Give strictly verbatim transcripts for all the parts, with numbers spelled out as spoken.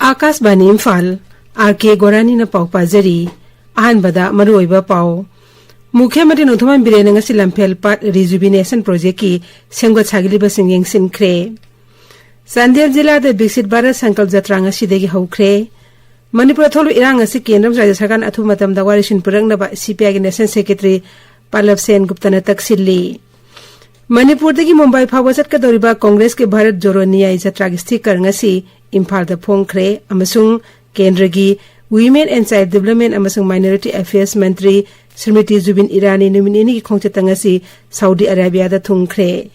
ꯑꯥꯀꯥꯁꯕꯥꯅꯤ Imphal, R ꯀꯦ ꯒꯣꯔꯥꯅꯤꯅ ꯄꯥꯎ ꯄꯥꯖꯔꯤ꯫ ꯑꯍꯥꯟꯕꯗ ꯃꯔꯨꯑꯣꯏꯕ ꯄꯥꯎ꯫ ꯃꯨꯈ꯭ꯌ ꯃꯟꯇ꯭ꯔꯤ ꯅꯣꯡꯊꯣꯝꯕꯝ ꯕꯤꯔꯦꯟꯅ ꯉꯁꯤ ꯂꯝꯐꯦꯜ ꯄꯥꯠ ꯔꯤꯖꯨꯕꯤꯅꯦꯁꯟ ꯄ꯭ꯔꯣꯖꯦꯛꯀꯤ ꯁꯦꯝꯒꯠ ꯁꯥꯒꯠꯂꯤꯕꯁꯤꯡ ꯌꯦꯡꯁꯤꯟꯈ꯭ꯔꯦ꯫ ꯆꯥꯟꯗꯦꯜ ꯖꯤꯂꯥꯗ ꯕꯤꯛꯁꯤꯠ ꯚꯥꯔꯠ ꯁꯪꯀꯜꯞ ꯖꯇ꯭ꯔꯥ ꯉꯁꯤꯗꯒꯤ ꯍꯧꯈ꯭ꯔꯦ꯫ ꯃꯅꯤꯄꯨꯔꯗ ꯊꯣꯛꯂꯤꯕ ꯏꯔꯥꯡ ꯑꯁꯤ ꯀꯦꯟꯗ꯭ꯔ ꯑꯃꯁꯨꯡ ꯔꯥꯖ꯭ꯌ ꯁꯔꯀꯥꯔꯅ ꯑꯊꯨꯕ ꯃꯇꯝꯗ ꯋꯥꯔꯤꯁꯤꯟ ꯄꯨꯔꯛꯅꯕ ꯁꯤ ꯄꯤ ꯑꯥꯏꯒꯤ ꯅꯦꯁꯅꯦꯜ ꯁꯦꯀ꯭ꯔꯦꯇꯔꯤ ꯄꯜꯂꯕ ꯁꯦꯟ ꯒꯨꯞꯇꯅ ꯇꯛꯁꯤꯜꯂꯤ꯫ ꯃꯅꯤꯄꯨꯔꯗꯒꯤ ꯃꯨꯝꯕꯥꯏ ꯐꯥꯎꯕ ꯆꯠꯀꯗꯧꯔꯤꯕ ꯀꯣꯡꯒ꯭ꯔꯦꯁꯀꯤ ꯚꯥꯔꯠ ꯖꯣꯔꯣ ꯅ꯭ꯌꯥꯌ ꯖꯇ꯭ꯔꯥꯒꯤ ꯁ꯭ꯇꯤꯀꯔ ꯉꯁꯤ ꯏꯝꯐꯥꯜꯗ ꯐꯣꯡꯈ꯭ꯔꯦ ꯑꯃꯁꯨꯡ ꯀꯦꯟꯗ꯭ꯔꯒꯤ Women and Child Development ꯑꯃꯁꯨꯡ Minority Affairs ꯃꯟꯇ꯭ꯔꯤ ꯁ꯭ꯔꯤꯃꯇꯤ ꯖꯨꯕꯤꯟ ꯏꯔꯥꯅꯤ ꯅꯨꯃꯤꯠ ꯅꯤꯅꯤꯒꯤ ꯈꯣꯡꯆꯠꯇ ꯉꯁꯤ ꯁꯥꯎꯗꯤ ꯑꯔꯥꯕꯤꯌꯥꯗ ꯊꯨꯡꯈ꯭ꯔꯦ꯫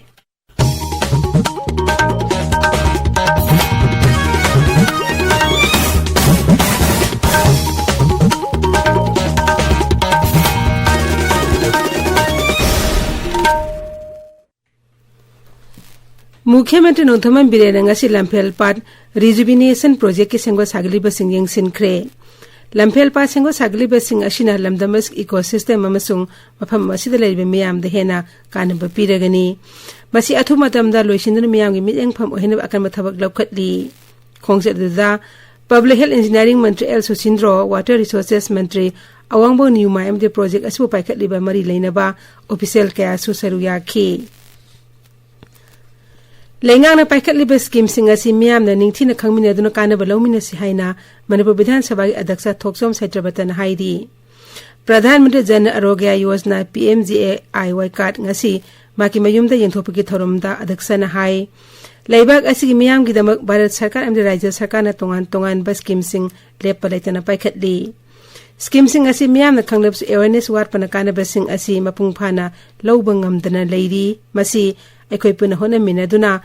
ꯃꯨꯈ꯭ꯌ ꯃꯟꯇ꯭ꯔꯤ ꯅꯣꯡꯊꯣꯝꯕꯝ ꯕꯤꯔꯦꯟꯅ ꯉꯁꯤ ꯂꯝꯐꯦꯜ ꯄꯥꯠ ꯔꯤꯖꯨꯕꯤꯅꯦꯁꯟ ꯄ꯭ꯔꯣꯖꯦꯛꯀꯤ ꯁꯦꯝꯒꯠ ꯁꯥꯒꯠꯂꯤꯕꯁꯤꯡ ꯌꯦꯡꯁꯤꯟꯈ꯭ꯔꯦ꯫ ꯂꯝꯐꯦꯜ ꯄꯥꯠ ꯁꯦꯝꯒꯠ ꯁꯥꯒꯠꯂꯤꯕꯁꯤꯡ ꯑꯁꯤꯅ ꯂꯝꯗꯝ ꯑꯁꯤꯒꯤ ꯏꯀꯣ ꯁꯤꯁꯇꯦꯝ ꯑꯃꯁꯨꯡ ꯃꯐꯝ ꯑꯁꯤꯗ ꯂꯩꯔꯤꯕ ꯃꯤꯌꯥꯝꯗ ꯍꯦꯟꯅ ꯀꯥꯟꯅꯕ ꯄꯤꯔꯒꯅꯤ꯫ ꯃꯁꯤ ꯑꯊꯨꯕ ꯃꯇꯝꯗ ꯂꯣꯏꯁꯤꯟꯗꯨꯅ ꯃꯤꯌꯥꯝꯒꯤ ꯃꯤꯠꯌꯦꯡꯐꯝ ꯑꯣꯏꯍꯟꯅꯕ ꯑꯀꯟꯕ ꯊꯕꯛ ꯂꯧꯈꯠꯂꯤ꯫ ꯈꯣꯡꯆꯠ ꯑꯗꯨꯗ ꯄꯕ꯭ꯂꯤꯛ ꯍꯦꯜꯊ ꯏꯟꯖꯤꯅꯤꯌꯥꯔꯤꯡ ꯃꯟꯇ꯭ꯔꯤ ꯑꯦꯜ ꯁꯨꯁꯤꯟꯗ꯭ꯔꯣ, ꯋꯥꯇꯔ ꯔꯤꯁꯣꯔꯁꯦꯁ ꯃꯟꯇ꯭ꯔꯤ ꯑꯋꯥꯡꯕꯝ ꯅꯤꯎꯃꯥꯏ ꯑꯃꯗꯤ ꯄ꯭ꯔꯣꯖꯦꯛ ꯑꯁꯤꯕꯨ ꯄꯥꯏꯈꯠꯂꯤꯕ ꯃꯔꯤ ꯂꯩꯅꯕ ꯑꯣꯐꯤꯁꯤꯌꯦꯜ ꯀꯌꯥꯁꯨ ꯁꯔꯨꯛ ꯌꯥꯈꯤ꯫ ꯂꯩꯉꯥꯛꯅ ꯄꯥꯏꯈꯠꯂꯤꯕ ꯁ꯭ꯀꯤꯝꯁꯤꯡ ꯑꯁꯤ ꯃꯤꯌꯥꯝꯅ ꯅꯤꯡꯊꯤꯅ ꯈꯪꯃꯤꯟꯅꯗꯨꯅ ꯀꯥꯟꯅꯕ ꯂꯧꯃꯤꯟꯅꯁꯤ ꯍꯥꯏꯅ ꯃꯅꯤꯄꯨꯔ ꯕꯤꯙꯥꯟ ꯁꯚꯥꯒꯤ ꯑꯗ꯭ꯌꯛꯁ ꯊꯣꯛꯆꯣꯝ ꯁꯩꯇ꯭ꯔꯕꯇꯅ ꯍꯥꯏꯔꯤ꯫ Pradhan Mantri Jan Arogya Yojana, P M J A I Y card ꯉꯁꯤ ꯃꯍꯥꯛꯀꯤ ꯃꯌꯨꯝꯗ ꯌꯦꯟꯊꯣꯛꯄꯒꯤ ꯊꯧꯔꯝꯗ ꯑꯗ꯭ꯌꯛꯁꯅ ꯍꯥꯏ꯫ ꯂꯩꯕꯥꯛ ꯑꯁꯤꯒꯤ ꯃꯤꯌꯥꯝꯒꯤꯗꯃꯛ ꯚꯥꯔꯠ ꯁꯔꯀꯥꯔ ꯑꯃꯗꯤ ꯔꯥꯖ꯭ꯌ ꯁꯔꯀꯥꯔꯅ ꯇꯣꯉꯥꯟ ꯇꯣꯉꯥꯟꯕ ꯁ꯭ꯀꯤꯝꯁꯤꯡ ꯂꯦꯞꯄ ꯂꯩꯇꯅ ꯄꯥꯏꯈꯠꯂꯤ꯫ ꯁ꯭ꯀꯤꯝꯁꯤꯡ ꯑꯁꯤ ꯃꯤꯌꯥꯝꯅ ꯈꯪꯂꯕꯁꯨ ꯑꯦꯋꯦꯔꯅꯦꯁ ꯋꯥꯠꯄꯅ ꯀꯥꯟꯅꯕꯁꯤꯡ ꯑꯁꯤ ꯃꯄꯨꯡ ꯐꯥꯅ ꯂꯧꯕ ꯉꯝꯗꯅ ꯂꯩꯔꯤ꯫ ꯃꯁꯤ ꯑꯩꯈꯣꯏ ꯄꯨꯟꯅ ꯍꯣꯠꯅꯃꯤꯟꯅꯗꯨꯅ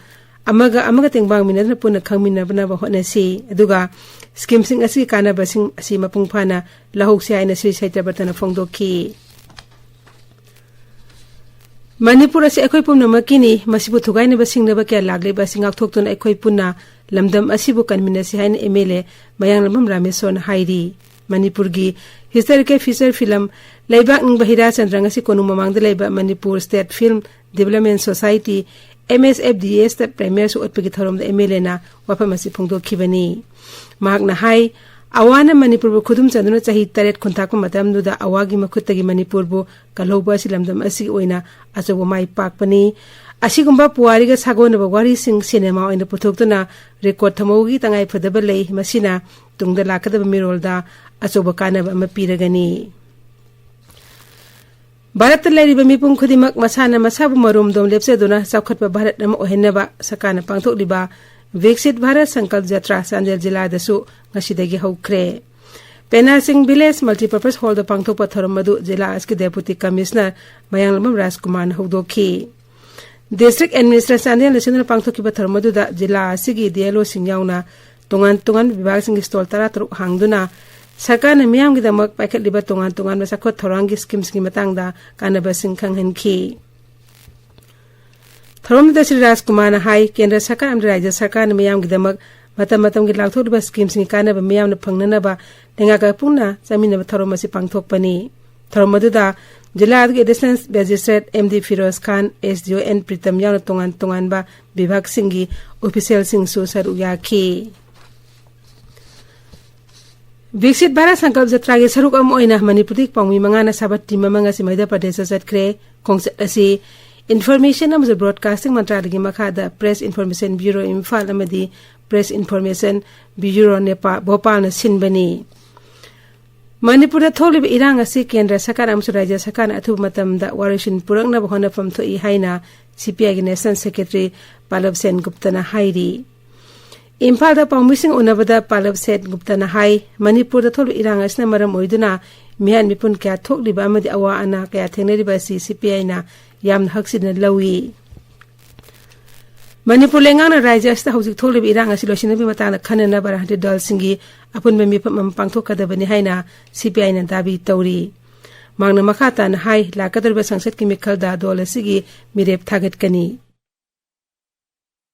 ꯑꯃꯒ ꯑꯃꯒ ꯇꯦꯡꯕꯥꯡꯃꯤꯟꯅꯗꯨꯅ ꯄꯨꯟꯅ ꯈꯪꯃꯤꯟꯅꯅꯕ ꯍꯣꯠꯅꯁꯤ꯫ ꯑꯗꯨꯒ ꯁ꯭ꯀꯤꯝꯁꯤꯡ ꯑꯁꯤꯒꯤ ꯀꯥꯟꯅꯕꯁꯤꯡ ꯑꯁꯤ ꯃꯄꯨꯡ ꯐꯥꯅ ꯂꯧꯍꯧꯁꯤ ꯍꯥꯏꯅ ꯁ꯭ꯔꯤ ꯁꯩꯇ꯭ꯔꯕꯇꯅ ꯐꯣꯡꯗꯣꯛꯈꯤ꯫ ꯃꯅꯤꯄꯨꯔ ꯑꯁꯤ ꯑꯩꯈꯣꯏ ꯄꯨꯝꯅꯃꯛꯀꯤꯅꯤ꯫ ꯃꯁꯤꯕꯨ ꯊꯨꯒꯥꯏꯅꯕ ꯁꯤꯡꯅꯕ ꯀꯌꯥ ꯂꯥꯛꯂꯤꯕ ꯑꯁꯤ ꯉꯥꯛꯊꯣꯛꯇꯨꯅ ꯑꯩꯈꯣꯏ ꯄꯨꯟꯅ ꯂꯝꯗꯝ ꯑꯁꯤꯕꯨ ꯀꯟꯃꯤꯟꯅꯁꯤ ꯍꯥꯏꯅ ꯑꯦꯝ ꯑꯦꯜ ꯑꯦ ꯃꯌꯥꯡꯂꯝꯕꯝ ꯔꯥꯃꯦꯁꯣꯔꯅ ꯍꯥꯏꯔꯤ꯫ ꯃꯅꯤꯄꯨꯔꯒꯤ ꯍꯤꯁꯇꯣꯔꯤꯀꯦꯜ ꯐꯤꯆꯔ ꯐꯤꯂꯝ ꯂꯩꯕꯥꯛ ꯅꯤꯡꯕ ꯍꯤꯔꯥꯆꯟꯗ꯭ꯔ ꯉꯁꯤ ꯀꯣꯅꯨꯡ ꯃꯃꯥꯡꯗ ꯂꯩꯕ Manipur state film development society, M S F D ꯑꯦꯁꯇ ꯄ꯭ꯔꯦꯃꯤꯌꯔꯁꯨ ꯎꯠꯄꯒꯤ ꯊꯧꯔꯝꯗ ꯑꯦꯝ ꯑꯦꯜ ꯑꯦꯅ ꯋꯥꯐꯝ ꯑꯁꯤ ꯐꯣꯡꯗꯣꯛꯈꯤꯕꯅꯤ꯫ ꯃꯍꯥꯛꯅ ꯍꯥꯏ, ꯑꯋꯥꯅ ꯃꯅꯤꯄꯨꯔꯕꯨ ꯈꯨꯗꯨꯝ ꯆꯟꯗꯨꯅ ꯆꯍꯤ ꯇꯔꯦꯠ ꯈꯨꯟꯇꯥꯛꯄ ꯃꯇꯝꯗꯨꯗ ꯑꯋꯥꯒꯤ ꯃꯈꯨꯠꯇꯒꯤ ꯃꯅꯤꯄꯨꯔꯕꯨ ꯀꯜꯍꯧꯕ ꯑꯁꯤ ꯂꯝꯗꯝ ꯑꯁꯤꯒꯤ ꯑꯣꯏꯅ ꯑꯆꯧꯕ ꯃꯥꯏ ꯄꯥꯛꯄꯅꯤ꯫ ꯑꯁꯤꯒꯨꯝꯕ ꯄꯨꯋꯥꯔꯤꯒ ꯁꯥꯒꯣꯟꯅꯕ ꯋꯥꯔꯤꯁꯤꯡ ꯁꯤꯅꯦꯃꯥ ꯑꯣꯏꯅ ꯄꯨꯊꯣꯛꯇꯨꯅ ꯔꯦꯀꯣꯔꯗ ꯊꯝꯍꯧꯕꯒꯤ ꯇꯉꯥꯏꯐꯗꯕ ꯂꯩ꯫ ꯃꯁꯤꯅ ꯇꯨꯡꯗ ꯂꯥꯛꯀꯗꯕ ꯃꯤꯔꯣꯜꯗ ꯑꯆꯧꯕ ꯀꯥꯟꯅꯕ ꯑꯃ ꯄꯤꯔꯒꯅꯤ꯫ ꯚꯥꯔꯠꯇ ꯂꯩꯔꯤꯕ ꯃꯤꯄꯨꯝ ꯈꯨꯗꯤꯡꯃꯛ ꯃꯁꯥꯅ ꯃꯁꯥꯕꯨ ꯃꯔꯣꯝꯗꯣꯝ ꯂꯦꯞꯆꯗꯨꯅ ꯆꯥꯎꯈꯠꯄ ꯚꯥꯔꯠ ꯑꯃ ꯑꯣꯏꯍꯟꯅꯕ ꯁꯔꯀꯥꯔꯅ ꯄꯥꯡꯊꯣꯛꯂꯤꯕ ꯚꯤꯛꯁꯤꯠ ꯚꯥꯔꯠ ꯁꯪꯀꯜꯞ ꯖꯇ꯭ꯔꯥ ꯆꯥꯟꯗꯦꯜ ꯖꯤꯂꯥꯗꯁꯨ ꯉꯁꯤꯗꯒꯤ ꯍꯧꯈ꯭ꯔꯦ꯫ ꯄꯦꯅꯥ ꯁꯤꯡ ꯚꯤꯂꯦꯖ ꯃꯜꯇꯤꯄꯔꯄꯁ ꯍꯣꯜꯗ ꯄꯥꯡꯊꯣꯛꯄ ꯊꯧꯔꯝ ꯑꯗꯨ ꯖꯤꯂꯥ ꯑꯁꯤꯒꯤ ꯗꯦꯄꯨꯇꯤ ꯀꯃꯤꯁꯅꯔ ꯃꯌꯥꯡꯂꯝꯕꯝ ꯔꯥꯖꯀꯨꯃꯥꯔꯅ ꯍꯧꯗꯣꯛꯈꯤ꯫ ꯗꯤꯁꯇ꯭ꯔꯤꯛ ꯑꯦꯗꯃꯤꯅꯤꯁꯇ꯭ꯔꯦꯁꯟ ꯆꯥꯟꯗꯦꯜꯅ ꯁꯤꯟꯗꯨꯅ ꯄꯥꯡꯊꯣꯛꯈꯤꯕ ꯊꯧꯔꯝ ꯑꯗꯨꯗ ꯖꯤꯂꯥ ꯑꯁꯤꯒꯤ ꯗꯤ ꯑꯦꯜ ꯑꯣꯁꯤꯡ ꯌꯥꯎꯅ ꯇꯣꯉꯥꯟ ꯇꯣꯉꯥꯟꯕ ꯕꯤꯚꯥꯒꯁꯤꯡꯒꯤ ꯁ꯭ꯇꯣꯜ ꯇꯔꯥꯇꯔꯨꯛ ꯍꯥꯡꯗꯨꯅ ꯁꯔꯀꯥꯔꯅ ꯃꯤꯌꯥꯝꯒꯤꯗꯃꯛ ꯄꯥꯏꯈꯠꯂꯤꯕ ꯇꯣꯉꯥꯟ ꯇꯣꯉꯥꯟꯕ ꯆꯥꯎꯈꯠ ꯊꯧꯔꯥꯡꯒꯤ ꯁ꯭ꯀꯤꯝꯁꯤꯡꯒꯤ ꯃꯇꯥꯡꯗ ꯀꯥꯟꯅꯕꯁꯤꯡ ꯈꯪꯍꯟꯈꯤ꯫ ꯊꯧꯔꯝꯗꯨꯗ ꯁ꯭ꯔꯤ ꯔꯥꯖꯀꯨꯃꯥꯔꯅ ꯍꯥꯏ, ꯀꯦꯟꯗ꯭ꯔ ꯁꯔꯀꯥꯔ ꯑꯃꯗꯤ ꯔꯥꯖ꯭ꯌ ꯁꯔꯀꯥꯔꯅ ꯃꯤꯌꯥꯝꯒꯤꯗꯃꯛ ꯃꯇꯝ ꯃꯇꯝꯒꯤ ꯂꯥꯎꯊꯣꯛꯂꯤꯕ ꯁ꯭ꯀꯤꯝꯁꯤꯡꯒꯤ ꯀꯥꯟꯅꯕ ꯃꯤꯌꯥꯝꯅ ꯐꯪꯅꯅꯕ ꯂꯩꯉꯥꯛꯀ ꯄꯨꯟꯅ ꯆꯥꯃꯤꯟꯅꯕ ꯊꯧꯔꯝ ꯑꯁꯤ ꯄꯥꯡꯊꯣꯛꯄꯅꯤ꯫ ꯊꯧꯔꯝ ꯑꯗꯨꯗ ꯖꯤꯂꯥ ꯑꯗꯨꯒꯤ additional magistrate M D Firoz ꯈꯥꯟ, ꯑꯦꯁ ꯗꯤ ꯑꯣ ꯑꯦꯟ ꯄ꯭ꯔꯤꯇꯝ ꯌꯥꯎꯅ ꯇꯣꯉꯥꯟ ꯇꯣꯉꯥꯟꯕ ꯕꯤꯚꯥꯒꯁꯤꯡꯒꯤ ꯑꯣꯐꯤꯁꯤꯌꯦꯜꯁꯤꯡꯁꯨ ꯁꯔꯨꯛ ꯌꯥꯈꯤ꯫ ꯚꯤꯛꯁꯤꯠ ꯚꯥꯔꯠ ꯁꯪꯀꯜꯞ ꯖꯇ꯭ꯔꯥꯒꯤ ꯁꯔꯨꯛ ꯑꯃ ꯑꯣꯏꯅ ꯃꯅꯤꯄꯨꯔꯗꯒꯤ ꯄꯥꯎꯃꯤ ꯃꯉꯥꯅ ꯁꯥꯕꯠ ꯇꯤꯝ ꯑꯃ ꯉꯁꯤ ꯃꯙ꯭ꯌ ꯄ꯭ꯔꯗꯦꯁꯇ ꯆꯠꯈ꯭ꯔꯦ꯫ ꯈꯣꯡꯆꯠ ꯑꯁꯤ ꯏꯟꯐꯣꯔꯃꯦꯁꯟ ꯑꯃꯁꯨꯡ ꯕ꯭ꯔꯣꯗꯀꯥꯁꯇꯤꯡ ꯃꯟꯇ꯭ꯔꯥꯂꯌꯒꯤ ꯃꯈꯥꯗ ꯄ꯭ꯔꯦꯁ ꯏꯟꯐꯣꯔꯃꯦꯁꯟ ꯕ꯭ꯌꯨꯔꯣ ꯏꯝꯐꯥꯜ ꯑꯃꯗꯤ ꯄ꯭ꯔꯦꯁ ꯏꯟꯐꯣꯔꯃꯦꯁꯟ ꯕ꯭ꯌꯨꯔꯣ ꯅꯦꯄꯥ-, ꯚꯣꯄꯥꯜꯅ ꯁꯤꯟꯕꯅꯤ꯫ ꯃꯅꯤꯄꯨꯔꯗ ꯊꯣꯛꯂꯤꯕ ꯏꯔꯥꯡ ꯑꯁꯤ ꯀꯦꯟꯗ꯭ꯔ ꯁꯔꯀꯥꯔ ꯑꯃꯁꯨꯡ ꯔꯥꯖ꯭ꯌ ꯁꯔꯀꯥꯔꯅ ꯑꯊꯨꯕ ꯃꯇꯝꯗ ꯋꯥꯔꯣꯏꯁꯤꯟ ꯄꯨꯔꯛꯅꯕ ꯍꯣꯠꯅꯐꯝ ꯊꯣꯛꯏ ꯍꯥꯏꯅ ꯁꯤ ꯄꯤ ꯑꯥꯏꯒꯤ ꯅꯦꯁꯅꯦꯜ ꯁꯦꯀ꯭ꯔꯦꯇꯔꯤ ꯄꯥꯂꯕ ꯁꯦꯟꯒꯨꯞꯇꯅ ꯍꯥꯏꯔꯤ꯫ ꯏꯝꯐꯥꯜꯗ ꯄꯥꯎꯃꯤꯁꯤꯡ ꯎꯅꯕꯗ ꯄꯥꯂꯕ ꯁꯦꯟꯒꯨꯞꯇꯅ ꯍꯥꯏ, ꯃꯅꯤꯄꯨꯔꯗ ꯊꯣꯛꯂꯤꯕ ꯏꯔꯥꯡ ꯑꯁꯤꯅ ꯃꯔꯝ ꯑꯣꯏꯗꯨꯅ ꯃꯤꯍꯥꯠ ꯃꯤꯄꯨꯟ ꯀꯌꯥ ꯊꯣꯛꯂꯤꯕ ꯑꯃꯗꯤ ꯑꯋꯥ ꯑꯅꯥ ꯀꯌꯥ ꯊꯦꯡꯅꯔꯤꯕ ꯑꯁꯤ ꯁꯤ ꯄꯤ ꯑꯥꯏꯅ ꯌꯥꯝꯅ ꯍꯛꯆꯤꯟꯅ ꯂꯧꯏ꯫ ꯃꯅꯤꯄꯨꯔ ꯂꯩꯉꯥꯛꯅ ꯔꯥꯖ꯭ꯌ ꯑꯁꯤꯗ ꯍꯧꯖꯤꯛ ꯊꯣꯛꯂꯤꯕ ꯏꯔꯥꯡ ꯑꯁꯤ ꯂꯣꯏꯁꯤꯟꯅꯕꯒꯤ ꯃꯇꯥꯡꯗ ꯈꯟꯅꯅꯕ ꯔꯥꯖꯅꯤꯇꯤ ꯗꯜꯁꯤꯡꯒꯤ ꯑꯄꯨꯟꯕ ꯃꯤꯐꯝ ꯑꯃ ꯄꯥꯡꯊꯣꯛꯀꯗꯕꯅꯤ ꯍꯥꯏꯅ ꯁꯤ ꯄꯤ ꯑꯥꯏꯅ ꯗꯥꯕꯤ ꯇꯧꯔꯤ꯫ ꯃꯍꯥꯛꯅ ꯃꯈꯥ ꯇꯥꯅ ꯍꯥꯏ, ꯂꯥꯛꯀꯗꯧꯔꯤꯕ ꯁꯪꯁꯠꯀꯤ ꯃꯤꯈꯜꯗ ꯗꯣꯜ ꯑꯁꯤꯒꯤ ꯃꯤꯔꯦꯞ ꯊꯥꯒꯠꯀꯅꯤ꯫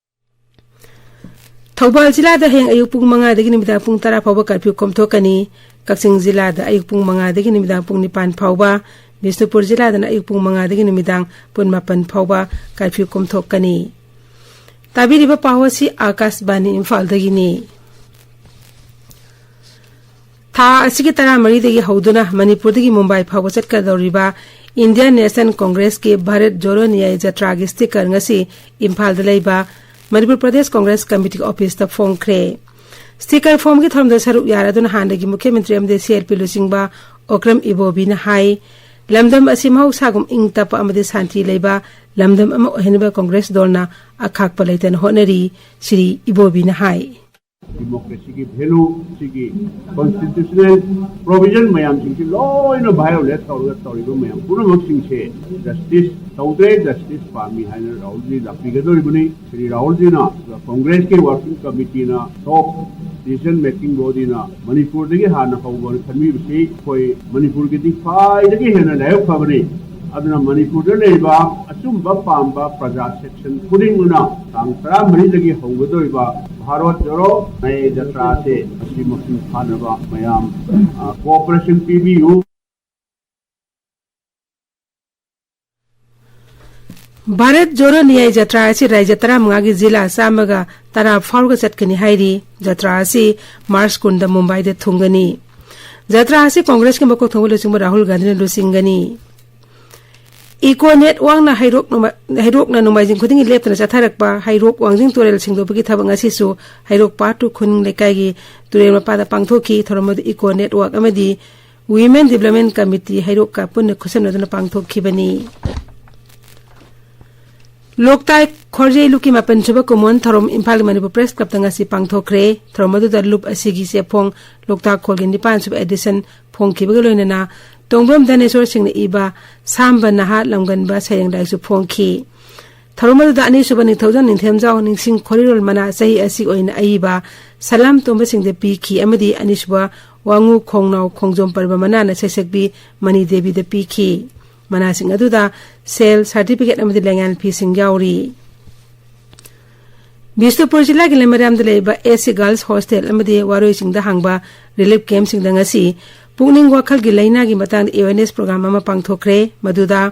ꯊꯧꯕꯥꯜ ꯖꯤꯂꯥꯗ ꯍꯌꯦꯡ ꯑꯌꯨꯛ ꯄꯨꯡ ꯃꯉꯥꯗꯒꯤ ꯅꯨꯃꯤꯗꯥꯡ ꯄꯨꯡ ꯇꯔꯥ ꯐꯥꯎꯕ ꯀꯔꯐ꯭ꯌꯨ ꯀꯣꯝꯊꯣꯛꯀꯅꯤ꯫ ꯀꯛꯆꯤꯡ ꯖꯤꯂꯥꯗ ꯑꯌꯨꯛ ꯄꯨꯡ ꯃꯉꯥꯗꯒꯤ ꯅꯨꯃꯤꯗꯥꯡ ꯄꯨꯡ ꯅꯤꯄꯥꯟ ꯐꯥꯎꯕ ꯕꯤꯁꯅꯨꯄꯨꯔ ꯖꯤꯂꯥꯗꯅ ꯑꯌꯨꯛ ꯄꯨꯡ ꯃꯉꯥꯗꯒꯤ ꯅꯨꯃꯤꯗꯥꯡ ꯄꯨꯡ ꯃꯥꯄꯟ ꯐꯥꯎꯕ ꯀꯥꯔꯐ꯭ꯌꯨ ꯀꯣꯝꯊꯣꯛꯀꯅꯤ꯫ ꯇꯥꯕꯤꯔꯤꯕ ꯄꯥꯎ ꯑꯁꯤ ꯑꯥꯀꯥꯁꯕꯥꯅꯤ ꯏꯝꯐꯥꯜꯗꯒꯤꯅꯤ꯫ ꯊꯥ ꯑꯁꯤꯒꯤ ꯇꯔꯥꯃꯔꯤꯗꯒꯤ ꯍꯧꯗꯨꯅ ꯃꯅꯤꯄꯨꯔꯗꯒꯤ ꯃꯨꯝꯕꯥꯏ ꯐꯥꯎꯕ ꯆꯠꯀꯗꯧꯔꯤꯕ ꯏꯟꯗꯤꯌꯟ ꯅꯦꯁꯅꯦꯜ ꯀꯣꯡꯒ꯭ꯔꯦꯁꯀꯤ ꯚꯥꯔꯠ ꯖꯣꯔꯣ ꯅ꯭ꯌꯥꯌ ꯖꯇ꯭ꯔꯥꯒꯤ ꯁ꯭ꯇꯤꯀꯔ ꯉꯁꯤ ꯏꯝꯐꯥꯜꯗ ꯂꯩꯕ ꯃꯅꯤꯄꯨꯔ ꯄ꯭ꯔꯗꯦꯁ ꯀꯣꯡꯒ꯭ꯔꯦꯁ ꯀꯃꯤꯇꯤꯒꯤ ꯑꯣꯐꯤꯁꯇ ꯐꯣꯡꯈ꯭ꯔꯦ꯫ ꯁ꯭ꯇꯤꯀꯔ ꯐꯣꯝꯒꯤ ꯊꯧꯔꯝꯗ ꯁꯔꯨꯛ ꯌꯥꯔꯗꯨꯅ ꯍꯥꯟꯅꯒꯤ ꯃꯨꯈ꯭ꯌ ꯃꯟꯇ꯭ꯔꯤ ꯑꯃꯗꯤ ꯁꯤ ꯑꯦꯜ ꯄꯤ ꯂꯨꯆꯤꯡꯕ ꯑꯣꯀ꯭ꯔꯝ ꯏꯕꯣꯕꯤꯅ ꯍꯥꯏ, ꯂꯝꯗꯝ ꯑꯁꯤ ꯃꯍꯧꯁꯥꯒꯨꯝ ꯏꯪ ꯇꯞꯄ ꯑꯃꯗꯤ ꯁꯥꯟꯇꯤ ꯂꯩꯕ ꯂꯝꯗꯝ ꯑꯃ ꯑꯣꯏꯍꯟꯅꯕ ꯀꯣꯡꯒ꯭ꯔꯦꯁ ꯗꯣꯜꯅ ꯑꯈꯥꯛꯄ ꯂꯩꯇꯅ ꯍꯣꯠꯅꯔꯤ, ꯁ꯭ꯔꯤ ꯏꯕꯣꯕꯤꯅ ꯍꯥꯏ꯫ ꯗꯤꯃꯣꯀ꯭ꯔꯦꯁꯤꯒꯤ ꯚꯦꯂꯨ, ꯁꯤꯒꯤ ꯀꯣꯟꯁꯇꯤꯇ꯭ꯌꯨꯁꯅꯦꯜ ꯄ꯭ꯔꯣꯚꯤꯖꯟ ꯃꯌꯥꯝꯁꯤꯡꯁꯤ ꯂꯣꯏꯅ ꯚꯥꯏꯑꯣꯂꯦꯠ ꯇꯧꯔꯒ ꯇꯧꯔꯤꯕ ꯃꯌꯥꯝ ꯄꯨꯝꯅꯃꯛꯁꯤꯡꯁꯦ ꯖꯁꯇꯤꯁ ꯇꯧꯗ꯭ꯔꯦ, ꯖꯁꯇꯤꯁ ꯄꯥꯝꯃꯤ ꯍꯥꯏꯅ ꯔꯥꯍꯨꯜꯖꯤ ꯂꯥꯛꯄꯤꯒꯗꯧꯔꯤꯕꯅꯤ꯫ ꯁ꯭ꯔꯤ ꯔꯥꯍꯨꯜꯖꯤꯅ ꯀꯣꯡꯒ꯭ꯔꯦꯁꯀꯤ ꯋꯥꯔꯀꯤꯡ ꯀꯃꯤꯇꯤꯅ, ꯇꯣꯞ ꯗꯤꯁꯤꯖꯟ ꯃꯦꯀꯤꯡ ꯕꯣꯗꯤꯅ ꯃꯅꯤꯄꯨꯔꯗꯒꯤ ꯍꯥꯟꯅ ꯍꯧꯕꯅ ꯈꯟꯕꯤꯕꯁꯤ ꯑꯩꯈꯣꯏ ꯃꯅꯤꯄꯨꯔꯒꯤꯗꯤ ꯈ꯭ꯋꯥꯏꯗꯒꯤ ꯍꯦꯟꯅ ꯂꯥꯏꯕꯛ ꯐꯕꯅꯤ꯫ ꯑꯗꯨꯅ ꯃꯅꯤꯄꯨꯔꯗ ꯂꯩꯔꯤꯕ ꯑꯆꯨꯝꯕ ꯄꯥꯝꯕ ꯄ꯭ꯔꯖꯥ ꯁꯦꯛꯁꯟ ꯈꯨꯗꯤꯡꯃꯛꯅ ꯇꯥꯡ ꯇꯔꯥꯃꯔꯤꯗꯒꯤ ꯍꯧꯒꯗꯧꯔꯤꯕ ꯚꯥꯔꯠ ꯖꯣꯔꯣ ꯅ꯭ꯌꯥꯌ ꯖꯇ꯭ꯔꯥꯁꯦ ꯃꯁꯤ ꯃꯄꯨꯡ ꯐꯥꯅꯕ ꯃꯌꯥꯝ, ꯑ, ꯀꯣꯑꯣꯄꯔꯦꯁꯟ ꯄꯤꯕꯤꯌꯨ꯫ ꯚꯥꯔꯠ ꯖꯣꯔꯣ ꯅ꯭ꯌꯥꯌ ꯖꯇ꯭ꯔꯥ ꯑꯁꯤ ꯔꯥꯖ꯭ꯌ ꯇꯔꯥꯃꯉꯥꯒꯤ ꯖꯤꯂꯥ ꯆꯥꯝꯃꯒ ꯇꯔꯥ ꯐꯥꯎꯔꯒ ꯆꯠꯀꯅꯤ ꯍꯥꯏꯔꯤ꯫ ꯖꯇ꯭ꯔꯥ ꯑꯁꯤ ꯃꯥꯔꯆ ꯀꯨꯟꯗ ꯃꯨꯝꯕꯥꯏꯗ ꯊꯨꯡꯒꯅꯤ꯫ ꯖꯇ꯭ꯔꯥ ꯑꯁꯤ ꯀꯣꯡꯒ꯭ꯔꯦꯁꯀꯤ ꯃꯀꯣꯛ ꯊꯣꯡꯕ ꯂꯨꯆꯤꯡꯕ ꯔꯥꯍꯨꯜ ꯒꯥꯟꯙꯤꯅ ꯂꯨꯆꯤꯡꯒꯅꯤ꯫ ꯏꯀꯣ ꯅꯦꯠꯋꯥꯛꯅ ꯍꯩꯔꯣꯛ ꯅꯣꯡꯃ-, ꯍꯩꯔꯣꯛꯅ ꯅꯣꯡꯃꯥꯏꯖꯤꯡ ꯈꯨꯗꯤꯡꯒꯤ ꯂꯦꯞꯇꯅ ꯆꯠꯊꯔꯛꯄ ꯍꯩꯔꯣꯛ ꯋꯥꯡꯖꯤꯡ ꯇꯨꯔꯦꯜ ꯁꯦꯡꯗꯣꯛꯄꯒꯤ ꯊꯕꯛ ꯉꯁꯤꯁꯨ ꯍꯩꯔꯣꯛ ꯄꯥꯔꯠ ꯇꯨ ꯈꯨꯅꯤꯡ ꯂꯩꯀꯥꯏꯒꯤ ꯇꯨꯔꯦꯜ ꯃꯄꯥꯟꯗ ꯄꯥꯡꯊꯣꯛꯈꯤ꯫ ꯊꯧꯔꯝ ꯑꯗꯨ ꯏꯀꯣ ꯅꯦꯠꯋꯥꯛ ꯑꯃꯗꯤ ꯋꯤꯃꯦꯟ ꯗꯤꯕ꯭ꯂꯞꯃꯦꯟ ꯀꯃꯤꯇꯤ ꯍꯩꯔꯣꯛꯀ ꯄꯨꯟꯅ ꯈꯨꯠꯁꯝꯅꯗꯨꯅ ꯄꯥꯡꯊꯣꯛꯈꯤꯕꯅꯤ꯫ ꯂꯣꯛꯇꯥꯛ ꯈꯣꯔꯖꯦ ꯂꯨꯞꯀꯤ ꯃꯥꯄꯟ ꯁꯨꯕ ꯀꯨꯝꯑꯣꯟ ꯊꯧꯔꯝ ꯏꯝꯐꯥꯜꯒꯤ ꯃꯅꯤꯄꯨꯔ ꯄ꯭ꯔꯦꯁ ꯀ꯭ꯂꯕꯇ ꯉꯁꯤ ꯄꯥꯡꯊꯣꯛꯈ꯭ꯔꯦ꯫ ꯊꯧꯔꯝ ꯑꯗꯨꯗ ꯂꯨꯞ ꯑꯁꯤꯒꯤ ꯆꯦꯐꯣꯡ ꯂꯣꯛꯇꯥꯛ ꯈꯣꯜꯒꯤ ꯅꯤꯄꯥꯟ ꯁꯨꯕ ꯑꯦꯗꯤꯁꯟ ꯐꯣꯡꯈꯤꯕꯒ ꯂꯣꯏꯅꯅ ꯇꯣꯡꯕ꯭ꯔꯝ ꯙꯅꯦꯁꯣꯔ ꯁꯤꯡꯅ ꯏꯕ ꯁꯥꯝꯕ ꯅꯍꯥ ꯂꯝꯒꯟꯕ ꯁꯩꯔꯦꯡ ꯂꯥꯏꯔꯤꯛꯁꯨ ꯐꯣꯡꯈꯤ꯫ ꯊꯧꯔꯝ ꯑꯗꯨꯗ ꯑꯅꯤꯁꯨꯕ ꯅꯤꯡꯊꯧꯖꯝ ꯅꯤꯡꯊꯦꯝꯖꯥꯎ ꯅꯤꯡꯁꯤꯡ ꯈꯣꯔꯤꯔꯣꯜ ꯃꯅꯥ ꯆꯍꯤ ꯑꯁꯤꯒꯤ ꯑꯣꯏꯅ ꯑꯏꯕ ꯁꯂꯥꯝ ꯇꯣꯝꯕꯁꯤꯡꯗ ꯄꯤꯈꯤ ꯑꯃꯗꯤ ꯑꯅꯤꯁꯨꯕ ꯋꯥꯉꯨ ꯈꯣꯡꯅꯥꯎ ꯈꯣꯡꯖꯣꯝ ꯄꯔꯕ ꯃꯅꯥꯅ ꯁꯩꯁꯛꯄꯤ ꯃꯅꯤ ꯗꯦꯕꯤꯗ ꯄꯤꯈꯤ꯫ ꯃꯅꯥꯁꯤꯡ ꯑꯗꯨꯗ ꯁꯦꯜ, ꯁꯥꯔꯇꯤꯐꯤꯀꯦꯠ ꯑꯃꯗꯤ ꯂꯦꯡꯌꯥꯟ ꯐꯤꯁꯤꯡ ꯌꯥꯎꯔꯤ꯫ ꯕꯤꯁꯅꯨꯄꯨꯔ ꯖꯤꯂꯥꯒꯤ ꯂꯩꯃꯔꯥꯝꯗ ꯂꯩꯕ ꯑꯦꯁ ꯁꯤ ꯒꯥꯔꯜꯁ ꯍꯣꯁꯇꯦꯜ ꯑꯃꯗꯤ ꯋꯥꯔꯣꯏꯁꯤꯡꯗ ꯍꯥꯡꯕ ꯔꯤꯂꯤꯐ ꯀꯦꯝꯞꯁꯤꯡꯗ ꯉꯁꯤ ꯄꯨꯛꯅꯤꯡ ꯋꯥꯈꯜꯒꯤ ꯂꯥꯏꯅꯥꯒꯤ ꯃꯇꯥꯡꯗ awareness program ꯑꯃ ꯄꯥꯡꯊꯣꯛꯈ꯭ꯔꯦ꯫ ꯃꯗꯨꯗ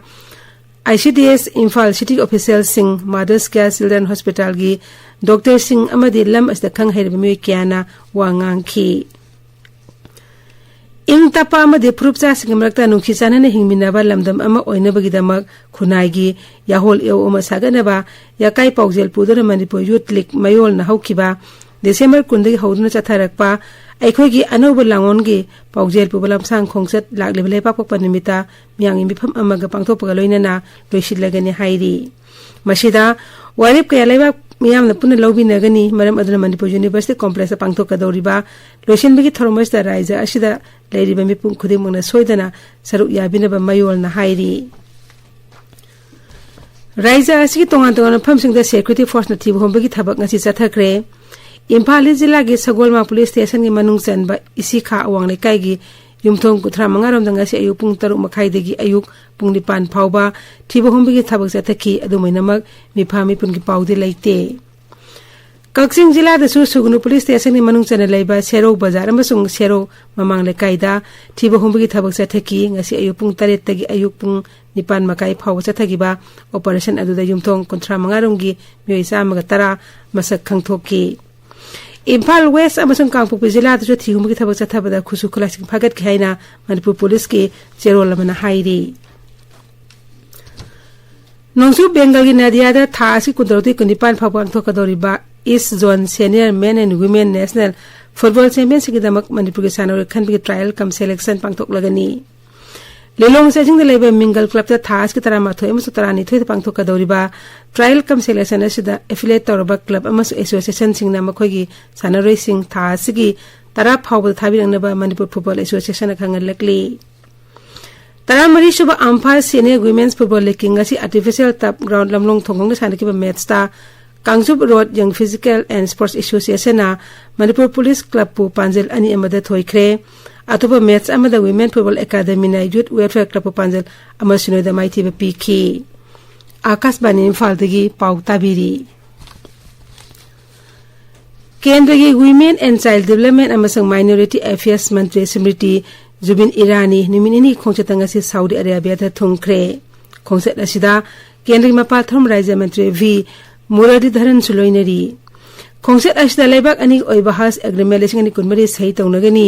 ICDS Imphal city officialꯁꯤꯡ, Mothers Care Children Hospitalꯒꯤ doctorꯁꯤꯡ ꯑꯃꯗꯤ ꯂꯝ ꯑꯁꯤꯗ ꯈꯪ ꯍꯩꯔꯕ ꯃꯤꯑꯣꯏ ꯀꯌꯥꯅ ꯋꯥ ꯉꯥꯡꯈꯤ꯫ ꯏꯪ ꯇꯞꯄ ꯑꯃꯗꯤ ꯐꯨꯔꯨꯞꯆꯥꯁꯤꯡꯒꯤ ꯃꯔꯛꯇ ꯅꯨꯡꯁꯤ ꯆꯥꯟꯅꯅ ꯍꯤꯡꯃꯤꯟꯅꯕ ꯂꯝꯗꯝ ꯑꯃ ꯑꯣꯏꯅꯕꯒꯤꯗꯃꯛ ꯈꯨꯟꯅꯥꯏꯒꯤ ꯌꯥꯍꯣꯜ ꯏꯍꯧ ꯑꯃ ꯁꯥꯒꯠꯅꯕ ꯌꯥꯀꯥꯏ ꯄꯥꯎꯖꯦꯜ ꯄꯨꯗꯨꯅ ꯃꯅꯤꯄꯨꯔ ꯌꯨꯠ ꯂꯤꯒ ꯃꯌꯣꯜꯅ ꯍꯧꯈꯤꯕ ꯗꯤꯁꯦꯝꯕꯔ ꯀꯨꯟꯗꯒꯤ ꯍꯧꯗꯨꯅ ꯆꯠꯊꯔꯛꯄ ꯑꯩꯈꯣꯏꯒꯤ ꯑꯅꯧꯕ ꯂꯥꯡꯑꯣꯟꯒꯤ ꯄꯥꯎꯖꯦꯜ ꯄꯨꯕ ꯂꯝꯁꯥꯡ ꯈꯣꯡꯆꯠ ꯂꯥꯛꯂꯤꯕ ꯂꯩꯕꯥꯛꯄꯣꯛꯄ ꯅꯨꯃꯤꯠꯇ ꯃꯤꯌꯥꯝꯒꯤ ꯃꯤꯐꯝ ꯑꯃꯒ ꯄꯥꯡꯊꯣꯛꯄꯒ ꯂꯣꯏꯅꯅ ꯂꯣꯏꯁꯤꯜꯂꯒꯅꯤ ꯍꯥꯏꯔꯤ꯫ ꯃꯁꯤꯗ ꯋꯥꯔꯦꯞ ꯀꯌꯥ ꯂꯩꯕꯥꯛ ꯃꯤꯌꯥꯝꯅ ꯄꯨꯟꯅ ꯂꯧꯕꯤꯅꯒꯅꯤ꯫ ꯃꯔꯝ ꯑꯗꯨꯅ ꯃꯅꯤꯄꯨꯔ University Complexꯇ ꯄꯥꯡꯊꯣꯛꯀꯗꯧꯔꯤꯕ ꯂꯣꯏꯁꯤꯟꯕꯒꯤ ꯊꯧꯔꯝ ꯑꯁꯤꯗ ꯔꯥꯏꯖ꯭ꯌ ꯑꯁꯤꯗ ꯂꯩꯔꯤꯕ ꯃꯤꯄꯨꯝ ꯈꯨꯗꯤꯡꯃꯛꯅ ꯁꯣꯏꯗꯅ ꯁꯔꯨꯛ ꯌꯥꯕꯤꯅꯕ ꯃꯌꯣꯜꯅ ꯍꯥꯏꯔꯤ꯫ ꯔꯥꯏꯖ꯭ꯌ ꯑꯁꯤꯒꯤ ꯇꯣꯉꯥꯟ ꯇꯣꯉꯥꯟꯕ ꯃꯐꯝꯁꯤꯡꯗ security forceꯅ ꯊꯤꯕ ꯍꯨꯝꯕꯒꯤ ꯊꯕꯛ ꯉꯁꯤ ꯆꯠꯊꯈ꯭ꯔꯦ꯫ ꯏꯝꯐꯥꯜ ꯏꯁ ꯖꯤꯂꯥꯒꯤ ꯁꯒꯣꯜꯃꯥ police stationꯒꯤ ꯃꯅꯨꯡ ꯆꯟꯕ ꯏꯁꯤꯈꯥ ꯑꯋꯥꯡ ꯂꯩꯀꯥꯏꯒꯤ ꯌꯨꯝꯊꯣꯡ ꯀꯨꯟꯊ꯭ꯔꯥ ꯃꯉꯥ ꯔꯣꯝꯗ ꯉꯁꯤ ꯑꯌꯨꯛ ꯄꯨꯡ ꯇꯔꯨꯛ ꯃꯈꯥꯏꯗꯒꯤ ꯑꯌꯨꯛ ꯄꯨꯡ ꯅꯤꯄꯥꯟ ꯐꯥꯎꯕ ꯊꯤꯕ ꯍꯨꯝꯕꯒꯤ ꯊꯕꯛ ꯆꯠꯊꯈꯤ꯫ ꯑꯗꯨꯃꯥꯏꯅꯃꯛ ꯃꯤꯐꯥ ꯃꯤꯄꯨꯟꯒꯤ ꯄꯥꯎꯗꯤ ꯂꯩꯇꯦ꯫ ꯀꯛꯆꯤꯡ ꯖꯤꯂꯥꯗꯁꯨ ꯁꯨꯒꯅꯨ police stationꯒꯤ ꯃꯅꯨꯡ ꯆꯟꯅ ꯂꯩꯕ ꯁꯦꯔꯧ ꯕꯖꯥꯔ ꯑꯃꯁꯨꯡ ꯁꯦꯔꯧ ꯃꯃꯥꯡ ꯂꯩꯀꯥꯏꯗ ꯊꯤꯕ ꯍꯨꯝꯕꯒꯤ ꯊꯕꯛ ꯆꯠꯊꯈꯤ꯫ ꯉꯁꯤ ꯑꯌꯨꯛ ꯄꯨꯡ ꯇꯔꯦꯠꯇꯒꯤ ꯑꯌꯨꯛ ꯄꯨꯡ ꯅꯤꯄꯥꯟ ꯃꯈꯥꯏ ꯐꯥꯎꯕ ꯆꯠꯊꯈꯤꯕ operation ꯑꯗꯨꯗ ꯌꯨꯝꯊꯣꯡ ꯀꯨꯟꯊ꯭ꯔꯥ ꯃꯉꯥ ꯔꯣꯝꯒꯤ ꯃꯤꯑꯣꯏ ꯆꯥꯝꯃꯒ ꯇꯔꯥ ꯃꯁꯛ ꯈꯪꯊꯣꯛꯈꯤ꯫ ꯏꯝꯐꯥꯜ West ꯑꯃꯁꯨꯡ ꯀꯥꯡꯄꯣꯛꯄꯤ ꯖꯤꯂꯥꯗꯁꯨ ꯊꯤꯍꯨꯝꯕꯒꯤ ꯊꯕꯛ ꯆꯠꯊꯕꯗ ꯈꯨꯠꯁꯨ ꯈꯨꯠꯂꯥꯏꯁꯤꯡ ꯐꯥꯒꯠꯈꯤ ꯍꯥꯏꯅ ꯃꯅꯤꯄꯨꯔ policeꯀꯤ ꯆꯦꯔꯣꯜ ꯑꯃꯅ ꯍꯥꯏꯔꯤ꯫ ꯅꯣꯡꯆꯨꯞ ꯕꯦꯡꯒꯜꯒꯤ ꯅꯗꯤꯌꯥꯗ ꯊꯥ ꯑꯁꯤ ꯀꯨꯟꯇꯔꯨꯛꯇꯒꯤ ꯀꯨꯟꯅꯤꯄꯥꯟ ꯐꯥꯎꯕ ꯄꯥꯡꯊꯣꯛꯀꯗꯧꯔꯤꯕ East Zone Senior Men and Women National Football Championshipꯀꯤꯗꯃꯛ ꯃꯅꯤꯄꯨꯔꯒꯤ ꯁꯥꯟꯅꯔꯣꯏ ꯈꯟꯕꯒꯤ trial cum selection ꯄꯥꯡꯊꯣꯛꯂꯒꯅꯤ꯫ ꯂꯤꯂꯣꯡ ꯆꯩꯖꯤꯡꯗ ꯂꯩꯕ ꯃꯤꯡꯒꯜ clubꯇ ꯊꯥ ꯑꯁꯤꯒꯤ ꯇꯔꯥꯃꯥꯊꯣꯏ ꯑꯃꯁꯨꯡ ꯇꯔꯥꯅꯤꯊꯣꯏꯗ ꯄꯥꯡꯊꯣꯛꯀꯗꯧꯔꯤꯕ trial cum selection ꯑꯁꯤꯗ affiliate ꯇꯧꯔꯕ club ꯑꯃꯁꯨꯡ associationꯁꯤꯡꯅ ꯃꯈꯣꯏꯒꯤ ꯁꯥꯟꯅꯔꯣꯏꯁꯤꯡ ꯊꯥ ꯑꯁꯤꯒꯤ ꯇꯔꯥ ꯐꯥꯎꯕꯗ ꯊꯥꯕꯤꯔꯛꯅꯕ Manipur Football Associationꯅ ꯈꯪꯍꯜꯂꯛꯂꯤ꯫ ꯇꯔꯥꯃꯔꯤꯁꯨꯕ ꯑꯝꯐꯥꯜ Senior Women's Football Leagueꯀꯤ ꯉꯁꯤ Artificial Turf Ground ꯂꯝꯂꯣꯡ ꯊꯣꯡꯈꯣꯡꯗ ꯁꯥꯟꯅꯈꯤꯕ matchꯇ ꯀꯥꯡꯖꯨꯞ Road Young Physical and Sports Associationꯅ Manipur Police Clubꯄꯨ ꯄꯥꯟꯖꯜ ꯑꯅꯤ ꯑꯃꯗ ꯊꯣꯏꯈ꯭ꯔꯦ꯫ ꯑꯇꯣꯞꯄ match ꯑꯃꯗ Women Football Academyꯅ Youth Welfare Clubꯄꯨ ꯄꯥꯟꯖꯜ ꯑꯃ ꯁꯤꯅꯣꯗ ꯃꯥꯏꯊꯤꯕ ꯄꯤꯈꯤ꯫ ꯑꯥꯀꯥꯁꯕꯥꯅꯤ ꯏꯝꯐꯥꯜꯗꯒꯤ ꯄꯥꯎ ꯇꯥꯕꯤꯔꯤ꯫ ꯀꯦꯟꯗ꯭ꯔꯒꯤ Women and Child Development ꯑꯃꯁꯨꯡ Minority Affairs ꯃꯟꯇ꯭ꯔꯤ ꯁ꯭ꯃ꯭ꯔꯤꯇꯤ ꯖꯨꯕꯤꯟ ꯏꯔꯥꯅꯤ ꯅꯨꯃꯤꯠ ꯅꯤꯅꯤ ꯈꯣꯡꯆꯠꯇ ꯉꯁꯤ ꯁꯥꯎꯗꯤ ꯑꯔꯦꯕꯤꯌꯥꯗ ꯊꯨꯡꯈ꯭ꯔꯦ꯫ ꯈꯣꯡꯆꯠ ꯑꯁꯤꯗ ꯀꯦꯟꯗ꯭ꯔꯒꯤ ꯃꯄꯥꯜ ꯊꯧꯔꯝ ꯔꯥꯖ꯭ꯌ ꯃꯟꯇ꯭ꯔꯤ ꯚꯤ ꯃꯨꯔꯂꯤꯙꯔꯟꯁꯨ ꯂꯣꯏꯅꯔꯤ꯫ ꯈꯣꯡꯆꯠ ꯑꯁꯤꯗ ꯂꯩꯕꯥꯛ ꯑꯅꯤꯒꯤ ꯑꯣꯏꯕ ꯍꯖ ꯑꯦꯒ꯭ꯔꯤꯃꯦꯟ ꯂꯤꯁꯤꯡ ꯑꯅꯤ ꯀꯨꯟꯃꯔꯤ ꯁꯍꯤ ꯇꯧꯅꯒꯅꯤ꯫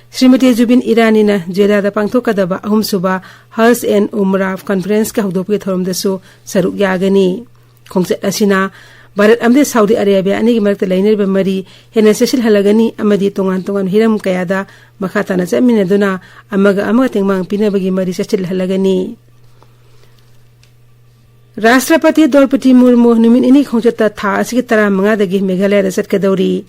ꯁ꯭ꯔꯤꯃꯇꯤ ꯖꯨꯕꯤꯟ ꯏꯔꯥꯅꯤꯅ ꯖꯦꯗꯥꯗ ꯄꯥꯡꯊꯣꯛꯀꯗꯕ ꯑꯍꯨꯝꯁꯨꯕ ꯍꯖ ꯑꯦꯟ ꯎꯝꯔꯥ ꯀꯟꯐꯔꯦꯟꯁꯀꯤ ꯍꯧꯗꯣꯛꯄꯒꯤ ꯊꯧꯔꯝꯗꯁꯨ ꯁꯔꯨꯛ ꯌꯥꯒꯅꯤ꯫ ꯈꯣꯡꯆꯠ ꯑꯁꯤꯅ ꯚꯥꯔꯠ ꯑꯃꯗꯤ ꯁꯥꯎꯗꯤ ꯑꯔꯦꯕꯤꯌꯥ ꯑꯅꯤꯒꯤ ꯃꯔꯛꯇ ꯂꯩꯅꯔꯤꯕ ꯃꯔꯤ ꯍꯦꯟꯅ ꯆꯦꯠꯁꯤꯜꯍꯜꯂꯒꯅꯤ ꯑꯃꯗꯤ ꯇꯣꯉꯥꯟ ꯇꯣꯉꯥꯟꯕ ꯍꯤꯔꯝ ꯀꯌꯥꯗ ꯃꯈꯥ ꯇꯥꯅ ꯆꯠꯃꯤꯟꯅꯗꯨꯅ ꯑꯃꯒ ꯑꯃꯒ ꯇꯦꯡꯕꯥꯡ ꯄꯤꯅꯕꯒꯤ ꯃꯔꯤ ꯆꯦꯠꯁꯤꯜꯍꯜꯂꯒꯅꯤ꯫ ꯔꯥꯁꯇ꯭ꯔꯄꯇꯤ ꯗ꯭ꯔꯧꯄꯗꯤ ꯃꯨꯔꯃꯨ ꯅꯨꯃꯤꯠ ꯅꯤꯅꯤ ꯈꯣꯡꯆꯠꯇ ꯊꯥ ꯑꯁꯤꯒꯤ ꯇꯔꯥꯃꯉꯥꯗꯒꯤ ꯃꯦꯘꯥꯂꯌꯗ ꯆꯠꯀꯗꯧꯔꯤ꯫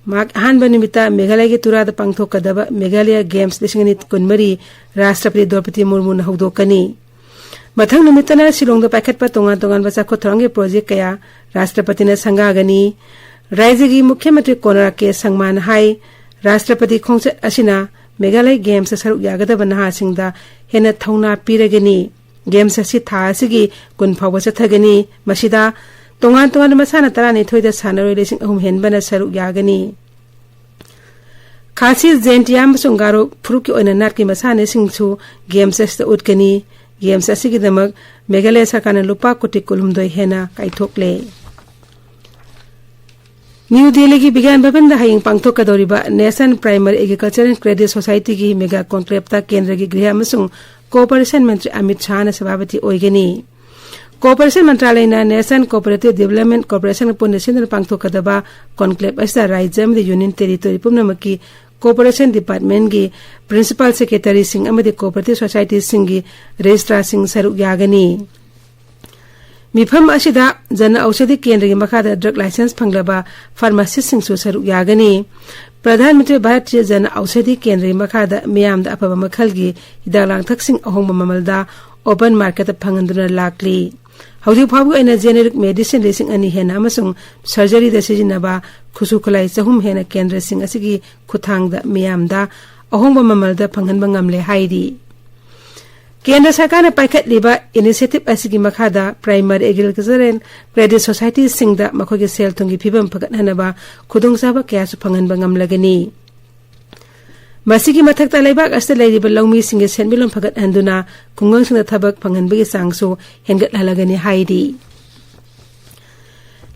ꯃꯍꯥꯛ ꯑꯍꯥꯟꯕ ꯅꯨꯃꯤꯠꯇ ꯃꯦꯘꯥꯂꯌꯒꯤ ꯇꯨꯔꯥꯗ ꯄꯥꯡꯊꯣꯛꯀꯗꯕ ꯃꯦꯘꯥꯂꯌ ꯒꯦꯝꯁ ꯂꯤꯁꯤꯡ ꯑꯅꯤ ꯀꯨꯟꯃꯔꯤ ꯔꯥꯁꯇ꯭ꯔꯄꯇꯤ ꯗ꯭ꯔꯧꯄꯗꯤ ꯃꯨꯔꯃꯨꯅ ꯍꯧꯗꯣꯛꯀꯅꯤ꯫ ꯃꯊꯪ ꯅꯨꯃꯤꯠꯇꯅ ꯁꯤꯂꯣꯡꯗ ꯄꯥꯏꯈꯠꯄ ꯇꯣꯉꯥꯟ ꯇꯣꯉꯥꯟꯕ ꯆꯥꯎꯈꯠ ꯊꯧꯔꯥꯡꯒꯤ ꯄ꯭ꯔꯣꯖꯦꯛ ꯀꯌꯥ ꯔꯥꯁꯇ꯭ꯔꯄꯇꯤꯅ ꯁꯪꯒꯥꯒꯅꯤ꯫ ꯔꯥꯖ꯭ꯌꯒꯤ ꯃꯨꯈ꯭ꯌ ꯃꯟꯇ꯭ꯔꯤ ꯀꯣꯅꯔꯥꯗ ꯀꯦ ꯁꯪꯃꯥꯅ ꯍꯥꯏ, ꯔꯥꯁꯇ꯭ꯔꯄꯇꯤ ꯈꯣꯡꯆꯠ ꯑꯁꯤꯅ ꯃꯦꯘꯥꯂꯌ ꯒꯦꯝꯁꯇ ꯁꯔꯨꯛ ꯌꯥꯒꯗꯕ ꯅꯍꯥꯁꯤꯡꯗ ꯍꯦꯟꯅ ꯊꯧꯅꯥ ꯄꯤꯔꯒꯅꯤ꯫ ꯒꯦꯝꯁ ꯑꯁꯤ ꯊꯥ ꯑꯁꯤꯒꯤ ꯀꯨꯟ ꯐꯥꯎꯕ ꯆꯠꯊꯒꯅꯤ꯫ ꯃꯁꯤꯗ ꯇꯣꯉꯥꯟ ꯇꯣꯉꯥꯟꯕ ꯃꯁꯥꯟꯅ ꯇꯔꯥꯅꯤꯊꯣꯏꯗ ꯁꯥꯟꯅꯔꯣꯏ ꯂꯤꯁꯤꯡ ꯑꯍꯨꯝ ꯍꯦꯟꯕꯅ ꯁꯔꯨꯛ ꯌꯥꯒꯅꯤ꯫ ꯈꯥꯁꯤ, ꯖꯦꯟꯇꯤꯌꯥ ꯑꯃꯁꯨꯡ ꯒꯥꯔꯣ ꯐꯨꯔꯨꯞꯀꯤ ꯑꯣꯏꯅ ꯅꯥꯠꯀꯤ ꯃꯁꯥꯟꯅꯁꯤꯡꯁꯨ ꯒꯦꯝꯁ ꯑꯁꯤꯗ ꯎꯠꯀꯅꯤ꯫ ꯒꯦꯝꯁ ꯑꯁꯤꯒꯤꯗꯃꯛ ꯃꯦꯘꯥꯂꯌ ꯁꯔꯀꯥꯔꯅ ꯂꯨꯄꯥ ꯀꯣꯇꯤ ꯀꯨꯟꯍꯨꯝꯗꯣꯏ ꯍꯦꯟꯅ ꯀꯥꯏꯊꯣꯛꯂꯦ꯫ ꯅ꯭ꯌꯨ ꯗꯦꯜꯂꯤꯒꯤ ꯕꯤꯒ꯭ꯌꯥꯟ ꯚꯕꯟꯗ ꯍꯌꯦꯡ ꯄꯥꯡꯊꯣꯛꯀꯗꯧꯔꯤꯕ National Primary Agriculture and Credit Societyꯒꯤ ꯃꯦꯒꯥ ꯀꯣꯟꯀ꯭ꯂꯦꯞꯇ ꯀꯦꯟꯗ꯭ꯔꯒꯤ ꯒ꯭ꯔꯤꯍ ꯑꯃꯁꯨꯡ ꯀꯣꯑꯣꯄꯔꯦꯁꯟ ꯃꯟꯇ꯭ꯔꯤ ꯑꯃꯤꯠ ꯁꯥꯍꯅ ꯁꯚꯥꯄꯇꯤ ꯑꯣꯏꯒꯅꯤ꯫ ꯀꯣꯑꯣꯄꯔꯦꯁꯟ ꯃꯟꯇ꯭ꯔꯥꯂꯌꯅ National Cooperative Development Corporation ꯄꯨꯟꯅ ꯁꯤꯟꯗꯨꯅ ꯄꯥꯡꯊꯣꯛꯀꯗꯕ ꯀꯣꯟꯀ꯭ꯂꯦꯞ ꯑꯁꯤꯗ ꯔꯥꯖ꯭ꯌ ꯑꯃꯗꯤ ꯌꯨꯅꯤꯌꯟ ꯇꯦꯔꯤꯇꯣꯔꯤ ꯄꯨꯝꯅꯃꯛꯀꯤ ꯀꯣꯑꯣꯄꯔꯦꯁꯟ ꯗꯤꯄꯥꯔꯠꯃꯦꯟꯒꯤ ꯄ꯭ꯔꯤꯟꯁꯤꯄꯥꯜ ꯁꯦꯀ꯭ꯔꯦꯇꯔꯤꯁꯤꯡ ꯑꯃꯗꯤ ꯀꯣꯑꯣꯄꯔꯦꯇꯤꯚ ꯁꯣꯁꯥꯏꯇꯤꯁꯤꯡꯒꯤ ꯔꯦꯖꯤꯁꯇ꯭ꯔꯥꯔꯁꯤꯡ ꯁꯔꯨꯛ ꯌꯥꯒꯅꯤ꯫ ꯃꯤꯐꯝ ꯑꯁꯤꯗ ꯖꯟ ꯑꯧꯁꯥꯙꯤ ꯀꯦꯟꯗ꯭ꯔꯒꯤ ꯃꯈꯥꯗ ꯗ꯭ꯔꯒ ꯂꯥꯏꯁꯦꯟꯁ ꯐꯪꯂꯕ ꯐꯥꯔꯃꯥꯁꯤꯁꯁꯤꯡꯁꯨ ꯁꯔꯨꯛ ꯌꯥꯒꯅꯤ꯫ ꯄ꯭ꯔꯙꯥꯟ ꯃꯟꯇ꯭ꯔꯤ ꯚꯥꯔꯇꯤꯌ ꯖꯟ ꯑꯧꯁꯥꯙꯤ ꯀꯦꯟꯗ꯭ꯔꯒꯤ ꯃꯈꯥꯗ ꯃꯤꯌꯥꯝꯗ ꯑꯐꯕ ꯃꯈꯜꯒꯤ ꯍꯤꯗꯥꯛ ꯂꯥꯡꯊꯛꯁꯤꯡ ꯑꯍꯣꯡꯕ ꯃꯃꯜꯗ ꯑꯣꯄꯟ ꯃꯥꯔꯀꯦꯠꯇ ꯐꯪꯍꯟꯗꯨꯅ ꯂꯥꯛꯂꯤ꯫ ꯍꯧꯖꯤꯛ ꯐꯥꯎꯕꯒꯤ ꯑꯣꯏꯅ ꯖꯦꯅꯦꯔꯤꯛ ꯃꯦꯗꯤꯁꯤꯟ ꯂꯤꯁꯤꯡ ꯑꯅꯤ ꯍꯦꯟꯅ ꯑꯃꯁꯨꯡ ꯁꯔꯖꯔꯤꯗ ꯁꯤꯖꯤꯟꯅꯕ ꯈꯨꯠꯁꯨ ꯈꯨꯠꯂꯥꯏ ꯆꯍꯨꯝ ꯍꯦꯟꯅ ꯀꯦꯟꯗ꯭ꯔꯁꯤꯡ ꯑꯁꯤꯒꯤ ꯈꯨꯠꯊꯥꯡꯗ ꯃꯤꯌꯥꯝꯗ ꯑꯍꯣꯡꯕ ꯃꯃꯜꯗ ꯐꯪꯍꯟꯕ ꯉꯝꯂꯦ ꯍꯥꯏꯔꯤ꯫ ꯀꯦꯟꯗ꯭ꯔ ꯁꯔꯀꯥꯔꯅ ꯄꯥꯏꯈꯠꯂꯤꯕ ꯏꯅꯤꯁꯤꯌꯦꯇꯤꯚ ꯑꯁꯤꯒꯤ ꯃꯈꯥꯗ Primary Agriculture and Credit Societyꯁꯤꯡꯗ ꯃꯈꯣꯏꯒꯤ ꯁꯦꯜ ꯊꯨꯝꯒꯤ ꯐꯤꯕꯝ ꯐꯒꯠꯍꯟꯅꯕ ꯈꯨꯗꯣꯡꯆꯥꯕ ꯀꯌꯥꯁꯨ ꯐꯪꯍꯟꯕ ꯉꯝꯂꯒꯅꯤ꯫ ꯃꯁꯤꯒꯤ ꯃꯊꯛꯇ ꯂꯩꯕꯥꯛ ꯑꯁꯤꯗ ꯂꯩꯔꯤꯕ ꯂꯧꯃꯤꯁꯤꯡꯒꯤ ꯁꯦꯟꯃꯤꯠꯂꯣꯟ ꯐꯒꯠꯍꯟꯗꯨꯅ ꯈꯨꯡꯒꯪꯁꯤꯡꯗ ꯊꯕꯛ ꯐꯪꯍꯟꯕꯒꯤ ꯆꯥꯡꯁꯨ ꯍꯦꯟꯒꯠꯍꯜꯂꯒꯅꯤ ꯍꯥꯏꯔꯤ꯫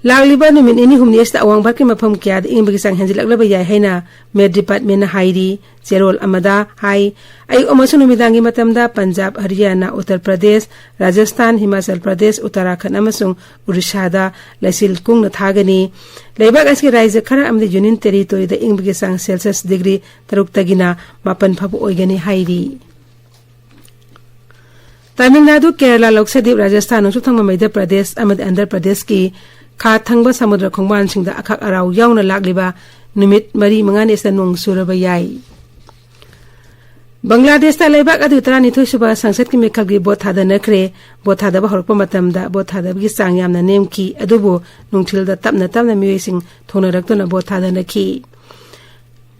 ꯂꯥꯛꯂꯤꯕ ꯅꯨꯃꯤꯠ ꯅꯤꯅꯤ ꯍꯨꯝꯅꯤ ꯑꯁꯤꯗ ꯑꯋꯥꯡ ꯚꯥꯔꯠꯀꯤ ꯃꯐꯝ ꯀꯌꯥꯗ ꯏꯪꯕꯒꯤ ꯆꯥꯡ ꯍꯦꯟꯖꯤꯜꯂꯛꯂꯕ ꯌꯥꯏ ꯍꯥꯏꯅ ꯃꯦꯠ ꯗꯤꯄꯥꯔꯠꯃꯦꯟꯅ ꯍꯥꯏꯔꯤ꯫ ꯆꯦꯔꯣꯜ ꯑꯃꯗ ꯍꯥꯏ, ꯑꯌꯨꯛ ꯑꯃꯁꯨꯡ ꯅꯨꯃꯤꯗꯥꯡꯒꯤ ꯃꯇꯝꯗ ꯄꯟꯖꯥꯕ, ꯍꯔꯤꯌꯥꯅꯥ, ꯎꯠꯇꯔ ꯄ꯭ꯔꯗꯦꯁ, ꯔꯥꯖꯁꯊꯥꯟ, ꯍꯤꯃꯥꯆꯜ ꯄ꯭ꯔꯗꯦꯁ, ꯎꯠꯇꯔꯥꯈꯟꯗ ꯑꯃꯁꯨꯡ ꯎꯔꯤꯁꯥꯗ ꯂꯩꯆꯤꯜ ꯀꯨꯡꯅ ꯊꯥꯒꯅꯤ꯫ ꯂꯩꯕꯥꯛ ꯑꯁꯤꯒꯤ ꯔꯥꯖ꯭ꯌ ꯈꯔ ꯑꯃꯗꯤ ꯌꯨꯅꯤꯌꯟ ꯇꯦꯔꯤꯇꯣꯔꯤꯗ ꯏꯪꯕꯒꯤ ꯆꯥꯡ ꯁꯦꯜꯁꯤꯌꯁ ꯗꯤꯒ꯭ꯔꯤ ꯇꯔꯨꯛꯇꯒꯤꯅ ꯃꯥꯄꯟ ꯐꯥꯎꯕ ꯑꯣꯏꯒꯅꯤ ꯍꯥꯏꯔꯤ꯫ ꯇꯥꯃꯤꯜ ꯅꯥꯗꯨ, ꯀꯦꯔꯂꯥ, ꯂꯛꯁꯗꯤꯞ, ꯔꯥꯖꯁꯊꯥꯟ, ꯅꯣꯡꯆꯨꯞ ꯊꯪꯕ ꯃꯩꯙ꯭ꯌ ꯄ꯭ꯔꯗꯦꯁ ꯑꯃꯗꯤ ꯑꯟꯙ꯭ꯔ ꯄ꯭ꯔꯗꯦꯁꯀꯤ ꯈꯥ ꯊꯪꯕ ꯁꯃꯨꯗ꯭ꯔ ꯈꯣꯡꯕꯥꯟꯁꯤꯡꯗ ꯑꯈꯥꯛ ꯑꯔꯥꯎ ꯌꯥꯎꯅ ꯂꯥꯛꯂꯤꯕ ꯅꯨꯃꯤꯠ ꯃꯔꯤ ꯃꯉꯥꯅꯤ ꯑꯁꯤꯗ ꯅꯣꯡ ꯆꯨꯔꯕ ꯌꯥꯏ꯫ ꯕꯪꯒ꯭ꯂꯥꯗꯦꯁꯇ ꯂꯩꯕꯥꯛ ꯑꯗꯨ ꯇꯔꯥꯅꯤꯊꯣꯏ ꯁꯨꯕ ꯁꯪꯁꯠꯀꯤ ꯃꯤꯈꯜꯒꯤ ꯚꯣꯠ ꯊꯥꯗꯅꯈ꯭ꯔꯦ꯫ ꯚꯣꯠ ꯊꯥꯗꯕ ꯍꯧꯔꯛꯄ ꯃꯇꯝꯗ ꯚꯣꯠ ꯊꯥꯗꯕꯒꯤ ꯆꯥꯡ ꯌꯥꯝꯅ ꯅꯦꯝꯈꯤ, ꯑꯗꯨꯕꯨ ꯅꯨꯡꯊꯤꯜꯗ ꯇꯞꯅ ꯇꯞꯅ ꯃꯤꯑꯣꯏꯁꯤꯡ ꯊꯣꯡꯅꯔꯛꯇꯨꯅ ꯚꯣꯠ ꯊꯥꯗꯅꯈꯤ꯫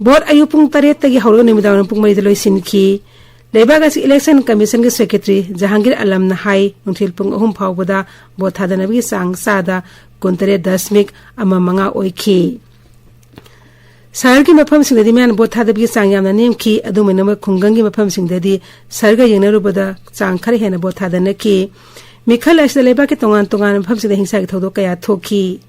ꯚꯣꯠ ꯑꯌꯨꯛ ꯄꯨꯡ ꯇꯔꯦꯠꯇꯒꯤ ꯍꯧꯔꯒ ꯅꯨꯃꯤꯗꯥꯡ ꯋꯥꯏꯔꯝ ꯄꯨꯡ ꯃꯔꯤꯗ ꯂꯣꯏꯁꯤꯟꯈꯤ꯫ ꯂꯩꯕꯥꯛ ꯑꯁꯤ ꯏꯂꯦꯛꯁꯟ ꯀꯃꯤꯁꯟꯒꯤ ꯁꯦꯀ꯭ꯔꯦꯇꯔꯤ ꯖꯍꯥꯡꯒꯤꯔ ꯑꯂꯝꯅ ꯍꯥꯏ, ꯅꯨꯡꯊꯤꯜ ꯄꯨꯡ ꯑꯍꯨꯝ ꯐꯥꯎꯕꯗ ꯚꯣꯠ ꯊꯥꯗꯅꯕꯒꯤ ꯆꯥꯡ ꯆꯥꯗ ꯀꯨꯟꯇꯔꯦꯠ ꯗꯁꯃꯤꯛ ꯑꯃ ꯃꯉꯥ ꯑꯣꯏꯈꯤ꯫ ꯁꯍꯔꯒꯤ ꯃꯐꯝꯁꯤꯡꯗꯗꯤ ꯃꯤꯌꯥꯝꯅ ꯚꯣꯠ ꯊꯥꯗꯕꯒꯤ ꯆꯥꯡ ꯌꯥꯝꯅ ꯅꯦꯝꯈꯤ꯫ ꯑꯗꯨꯝ ꯑꯣꯏꯅꯃꯛ, ꯈꯨꯡꯒꯪꯒꯤ ꯃꯐꯝꯁꯤꯡꯗꯗꯤ ꯁꯍꯔꯒ ꯌꯦꯡꯅꯔꯨꯕꯗ ꯆꯥꯡ ꯈꯔ ꯍꯦꯟꯅ ꯚꯣꯠ ꯊꯥꯗꯅꯈꯤ꯫ ꯃꯤꯈꯜ ꯑꯁꯤꯗ ꯂꯩꯕꯥꯛꯀꯤ ꯇꯣꯉꯥꯟ ꯇꯣꯉꯥꯟꯕ ꯃꯐꯝꯁꯤꯡꯗ ꯍꯤꯡꯁꯥꯒꯤ ꯊꯧꯗꯣꯛ ꯀꯌꯥ ꯊꯣꯛꯈꯤ꯫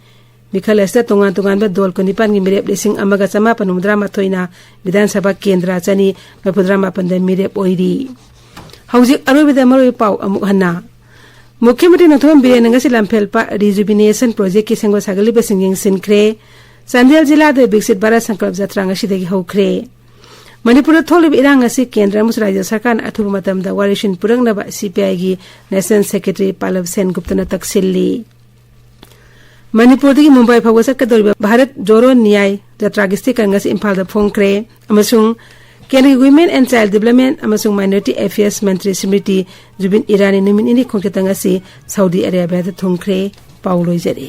ꯃꯤꯈꯜ ꯑꯁꯤꯗ ꯇꯣꯉꯥꯟ ꯇꯣꯉꯥꯟꯕ ꯗꯣꯜ ꯀꯨꯟꯅꯤꯄꯥꯟꯒꯤ ꯃꯤꯔꯦꯞ ꯂꯤꯁꯤꯡ ꯑꯃꯒ ꯆꯃꯥꯄꯟ ꯍꯨꯝꯐꯨꯇꯔꯥ ꯃꯥꯊꯣꯏꯅ ꯕꯤꯙꯥꯟ ꯁꯚꯥ ꯀꯦꯟꯗ꯭ꯔ ꯆꯅꯤ ꯃꯔꯤꯐꯨꯇꯔꯥ ꯃꯥꯄꯟꯗ ꯃꯤꯔꯦꯞ ꯑꯣꯏꯔꯤ꯫ ꯍꯧꯖꯤꯛ ꯑꯔꯣꯏꯕꯗ ꯃꯔꯨꯑꯣꯏꯕ ꯄꯥꯎ ꯑꯃꯨꯛ ꯍꯟꯅ꯫ ꯃꯨꯈ꯭ꯌ ꯃꯟꯇ꯭ꯔꯤ ꯅꯣꯡꯊꯣꯝꯕꯝ ꯕꯤꯔꯦꯟꯅ ꯉꯁꯤ ꯂꯝꯐꯦꯜꯄꯥꯠ ꯔꯤꯖꯨꯕꯤꯅꯦꯁꯟ ꯄ꯭ꯔꯣꯖꯦꯛꯀꯤ ꯁꯦꯝꯒꯠ ꯁꯥꯒꯠꯂꯤꯕꯁꯤꯡ ꯌꯦꯡꯁꯤꯟꯈ꯭ꯔꯦ꯫ ꯆꯥꯟꯗꯦꯜ ꯖꯤꯂꯥꯗ ꯕꯤꯛꯁꯤꯠ ꯚꯥꯔꯠ ꯁꯪꯀꯜꯞ ꯖꯇ꯭ꯔꯥ ꯉꯁꯤꯗꯒꯤ ꯍꯧꯈ꯭ꯔꯦ꯫ ꯃꯅꯤꯄꯨꯔꯗ ꯊꯣꯛꯂꯤꯕ ꯏꯔꯥꯡ ꯑꯁꯤ ꯀꯦꯟꯗ꯭ꯔ ꯑꯃꯁꯨꯡ ꯔꯥꯖ꯭ꯌ ꯁꯔꯀꯥꯔꯅ ꯑꯊꯨꯕ ꯃꯇꯝꯗ ꯋꯥꯔꯦꯞꯁꯤꯟ ꯄꯨꯔꯛꯅꯕ ꯁꯤ ꯄꯤ ꯑꯥꯏꯒꯤ ꯅꯦꯁꯅꯦꯜ ꯁꯦꯀ꯭ꯔꯦꯇꯔꯤ ꯄꯥꯂꯕ ꯁꯦꯟꯒꯨꯞꯇꯅ ꯇꯛꯁꯤꯜꯂꯤ꯫ ꯃꯅꯤꯄꯨꯔꯗꯒꯤ ꯃꯨꯝꯕꯥꯏ ꯐꯥꯎꯕ ꯆꯠꯀꯗꯧꯔꯤꯕ ꯚꯥꯔꯠ ꯖꯣꯔꯣ ꯅ꯭ꯌꯥꯏ ꯖꯇ꯭ꯔꯥꯒꯤ ꯁ꯭ꯇꯤꯀꯔ ꯉꯁꯤ ꯏꯝꯐꯥꯜꯗ ꯐꯣꯡꯈ꯭ꯔꯦ, ꯑꯃꯁꯨꯡ ꯀꯦꯟꯗ꯭ꯔꯒꯤ Women and Child Development ꯑꯃꯁꯨꯡ Minority Affairs ꯃꯟꯇ꯭ꯔꯤ ꯁ꯭ꯃ꯭ꯔꯤꯇꯤ ꯖꯨꯕꯤꯟ ꯏꯔꯥꯅꯤ ꯅꯨꯃꯤꯠ ꯅꯤꯅꯤ ꯈꯣꯡꯆꯠꯇ ꯉꯁꯤ ꯁꯥꯎꯗꯤ ꯑꯔꯦꯕꯤꯌꯥꯗ ꯊꯨꯡꯈ꯭ꯔꯦ꯫ ꯄꯥꯎ ꯂꯣꯏꯖꯔꯦ꯫